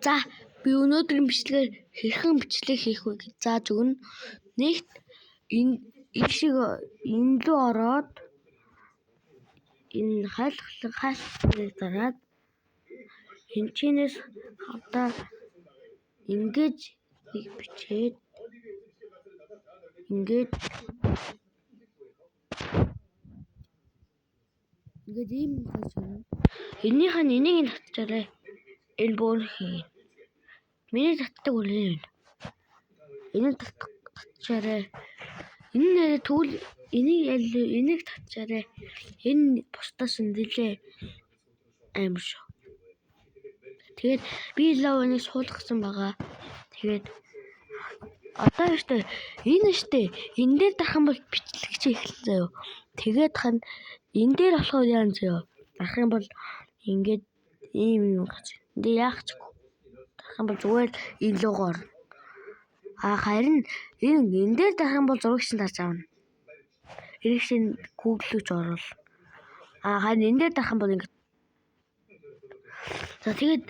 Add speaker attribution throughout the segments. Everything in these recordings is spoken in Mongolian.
Speaker 1: За, би өнөөдрийн бичлэгээр хэрхэн бичлэг хийх вэ гэж зааж өгнө. Нэгт энэ ийшээ энэ рүү ороод энэ хайлт хайлтыг дараад хинчэнэс хавдаа ингэж нэг бичээд ингээд ингээд ийм гарч ирнэ. Энийх нь энийг нь татчаарай. Энэ бүр хийн. Миний татдаг үл энэ. Энийг татчаарай. Энэ нэрээ тэгвэл энийг аль энийг татчаарай. Энэ бусдаас нь нэлээ аим шүү. Тэгээд би лав энийг суулгасан байгаа. Тэгээд одоо штэ энэ штэ энэ дээр дарах юм бол бичлэг чи эхэлсэн заяо. Тэгээд хань энэ дээр болохоор яан заяо. Дарах юм бол ингээд ийм юм гарч. Энд яах ч дарах юм бол зүгээр л энэ лугаар орно. А харин энэ энэ дээр дарах юм бол зураг шин дарж авна. Эрэг шин Google руу ч оруул. А харин энэ дээр дарах юм бол ингээд. За, тэгээд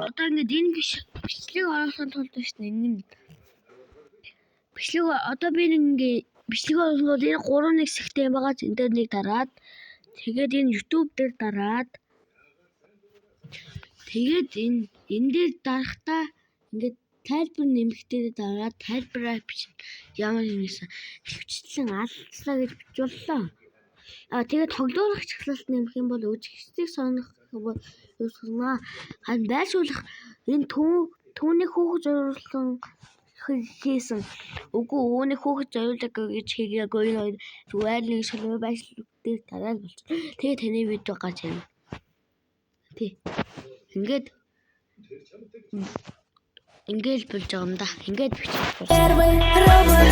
Speaker 1: одоо ингээд энэ бичлэг оруулахын тулд биш нэг бичлэг одоо би нэг ингээ бичлэг оруулах бол энэ гурван нэг хэсэгтэй юм байгаа ч энэ дээр нэг дараад, тэгээд энэ YouTube дээр дараад, тэгээд энэ энэ дээр дарахдаа ингээд тайлбар нэмэгтэй дараад тайлбараа бичнэ. Ямар юмсан хвчлэн алдслаа гэж бичүүллээ. А тэгээд тоглоулах чиглэлт нэмэх юм бол үжигчдийг сонирхох юм бол юусгана. Харин байршуулах энэ түүний хүүхэд зориулсан хийсэн. Үгүй, үүний хүүхэд зориулаагүй гэж хийгээгүй, энэ хоёр зүгээр нэг шалмын байршил дээр дараад болчих. Тэгээ таны видео гарч ирнэ. Тий. Ингээд ингээл болж байгаа юм да. Ингээд бичих.
Speaker 2: Первый робот.